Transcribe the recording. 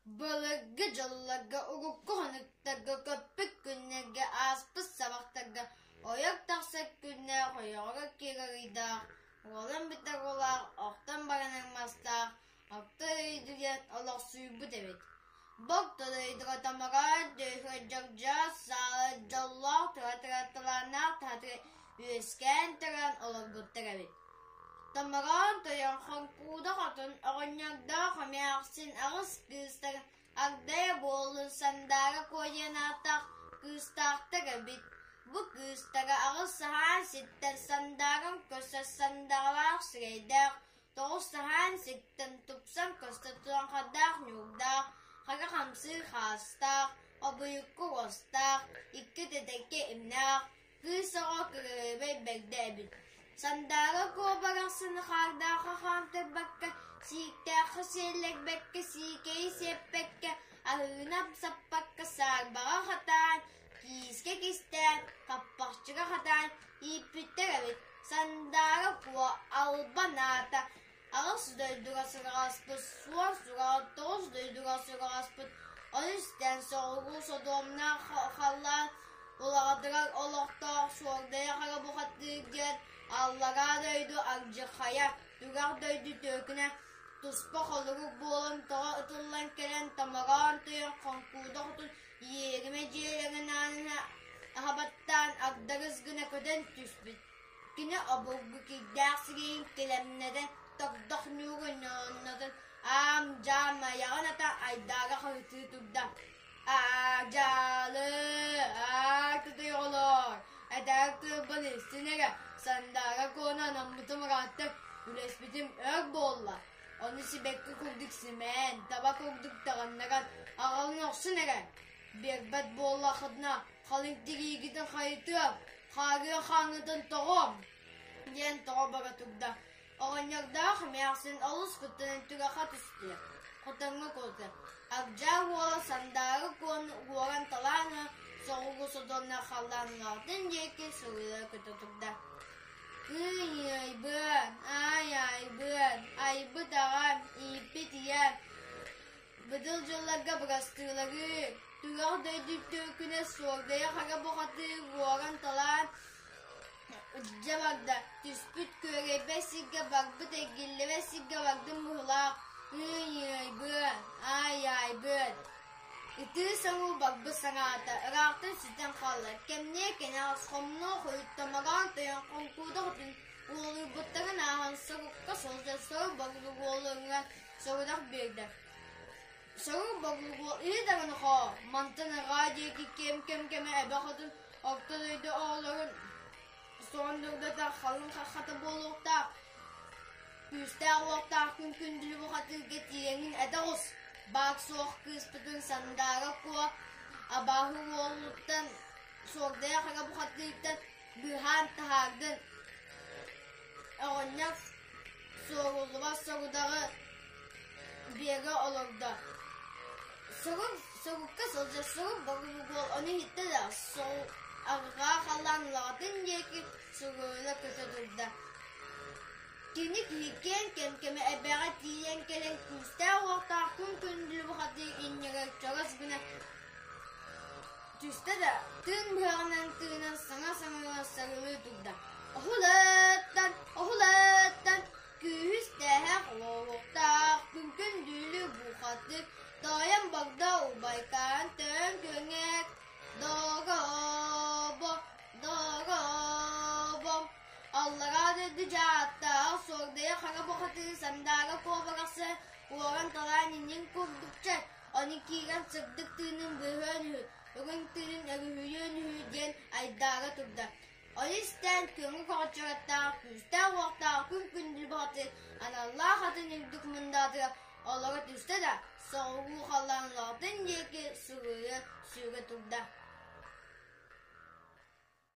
Былыргы дьылларга, урукку хонуктарга, көппүт күннэргэ, ааспыт сабахтарга ойох тахсар күннээх, ойоҕо киирэр ыйдаах, уолан бүтэр уолаах, охтон баранар мастаах, орто дойдуга олохсуйбут эбит. Богдо дойдуга томороон түөһүгэр дьагдьас саала дьоллоох тура-тура талааннаах таһатыгар үөскээн туран олорбуттар эбит. Томороон тойон Хоҥкууда хотун оҕонньордоох эмээхсин аҕыс кыыстар Агдайа буоллун Сандаара Куо диэн ааттаах кыыстаахтар эбит. Бу кыыстара аҕыс саһаан ситтэр Сандаарам көрсөр сандааралаах сирэйдээх, тоҕус саһаан ситтэн тупсан көстөр тураҥхардаах ньуурдаах, хара хамсыыр хаастаах, обуйукку уостаах, икки тэтэккэ имнээх, Кыыс оҕо кырыһыабай бэрдэ эбит. Сандаара Куо барахсаны хаардаахха хаамтарбакка, сииктээххэ сиэллэрбэккэ, сиикэйи сиэппэккэ, аһыыны амсаппакка саарбаҕа хатаан, киискэ кистээн, хаппахчыга хатаан ииппиттэр эбит. Сандаара Куо албан аата аҕыс дойдуга сыраҕаспыт, суон сураҕа тоҕус дойдуга сыраҕаспыт, ону истэн соҕуруу содуомнаах халлаан улаҕатыгар олохтоох Суордайа хара бухатыыр диэн аллараа дойду ардьыхайа, түгэх дойду түөкүнэ туспа холорук буолан тоҕо ытыллан кэлэн томороон тойон хоҥкууда хотун иэримэ дьиэлэрин аанын аһабаттаан агдарыс гына көтөн түспүт. Кини обургу кирдээх сирэйин килэмнэтэн, тордох ньуурун ньооннотон, аам-дьаам айаҕын ата айдаара хаһытыы турда: «Аа-дьаалы, аа кытай оҕолоор, этээр тылбын истин эрэ, Сандаара Куону анаммытым ыраатта, үлэспитим өр буолла, ону сибэкки курдук симээн, таба курдук таҕыннаран аҕалын охсун эрэ, биэрбэт буоллаххытына халыҥ тириигитин хайытыам, хаарыа хааҥҥытын тоҕуом» диэн тоҕо бара турда. Оҕонньордоох эмээхсин олус куттанан түгэххэ түстүлэр, хотоҥҥо куота. Агдьаа уола Сандаары Куону уоран талаан ылан соҕуруу содуонна халлаан улаҕатын диэки суруйа көтө турда. Кыый-ыйбыан, аай-аайбыан, айбыт аҕам, ииппит ийэм, Быдыл дьылларга бырастыылары, түгэх дойду түөкүнэ Суордайа хара бухатыыр уоран-талаан илдьэ барда, түспүт күөрэйбэт сиргэ барбыт эргиллибэт сиргэ бардым быһыылаах, ыый-ыайбыан, аай-аайбыан. Ытыы соҥуу барбыт санаата ыраахтан сүтэн хаалла, кэмниэ кэнэҕэс хомнуо хойут томороон тойон хоҥкууда хотун уолуйбуттарын ааһан сорукка сылдьар сору боругу уолуҥҥа сорудах биэрдэ. Сору боругу иһи даҕаны хоо, мантан арҕаа диэки кэм-кэм кэмэ эбэ хотун орто дойду оҕолорун суон дурдата халыҥ хаххата буолуохтаах, күүстээх уохтаах күн күндүлү бухатыырга тиийэҥҥин этэ оҕус, баар суох кыыспытын Сандаара Куо абааһы уолуттан Суордайа хара бухатыыртан быыһаан таһаардын. Оҕонньор суоруллубат сорудаҕы биэрэ олордо. Сурук сурукка сылдьар сурук боругуол ону иһиттэ да, арҕаа халлаан улаҕатын диэки суруйула көтө турда. Кини киһи кэм-кэмэ эбэҕэ тиийэн кэлэн күүстээх уохтаах күн күндүлү бухатыыр иннигэр чорос гына түстэ да, тыын быһаҕынан тыынан саҥа-саҥаҕа сарылыы турда. Оһулаттан, оһулаттан, күүһүс-тээһэх уолуктаах, күҥкүн дүүлү бухатык, тоойон богдо убайкаан төөн күөҥэк, догобо, догобо. Аллараа дойду дьааттаах суордайа хара бухатыы сандаара куобарахса уоран-талаан иннин курдукча, ону киирэн сырдык тыынын быыһыан үһү, үрүҥ тыынын өрүһүйүөн үһү диэн айдаара турда. Ону истэн көҥү көҕөччөрөттөөх, күүстээх-уохтаах күн күндүл баҕатыгар аналлаах атын үрдүк мындаатыгар олоро түстэ да, соҕуруу халлаан улаҕатын диэки сыгыйа сүүрэ турда.